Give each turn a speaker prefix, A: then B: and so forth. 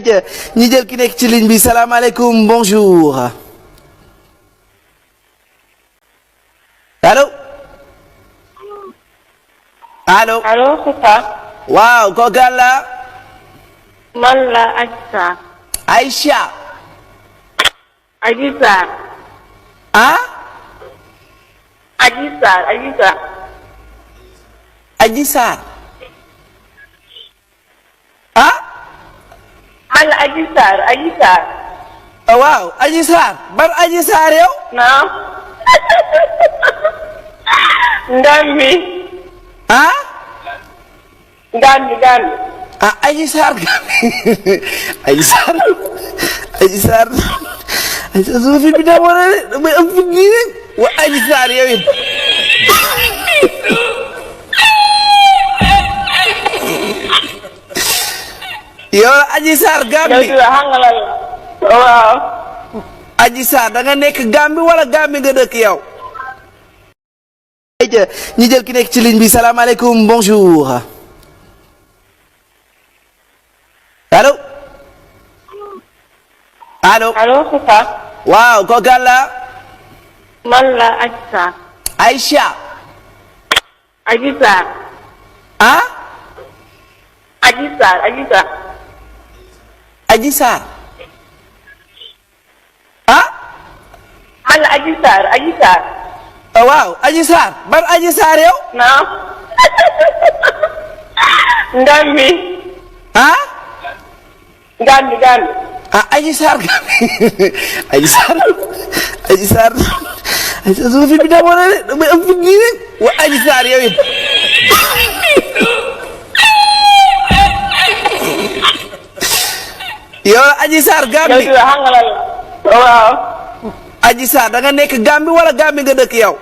A: ayca ñi jël ki nekk ci ligne bi salaamaaleykum bonjour allo allo.
B: allo c'est ça.
A: waaw kooku la.
B: man la Adji Sarr.
A: Aïcha.
B: Adji Sarr.
A: ah.
B: Adji Sarr Adji Sarr.
A: Adji Sarr. ah.
B: man la Adji Sarr Adji Sarr.
A: waaw Adji Sarr ban Adji Sarr yow.
B: naam. Ngambi.
A: ah.
B: Ngambi.
A: ah Adji Sarr Adji Sarr Adji Sarr sama fi bi daa war a ne damay am fi nii rek wa Adji Sarr yow it yow Adji Sarr Gambi
B: waaw.
A: Adji Sarr da nga nekk Gambi wala Gambi nga dëkk yow. ñi jël ki nekk ci ligne bi salaamaaleykum bonjour allo allo.
B: allo c'est ça.
A: waaw kooku la.
B: man la Adji Sarr.
A: Aïcha.
B: Adji Sarr.
A: ah.
B: Adji Sarr Adji Sarr.
A: Adji Sarr. ah.
B: man la Adji Sarr Adji Sarr.
A: waaw Adji Sarr ban Adji Sarr yow.
B: naam. Ngambi.
A: ah.
B: Ngambi.
A: ah Adji Sarr Adji Sarr Adji Sarr sama fi bi daa war a ne damay am fi nii rek wa Adji Sarr yow it yow Adji Sarr Gambi
B: waaw.
A: Adji Sarr da nga nekk Gambi wala Gambi nga dëkk yow.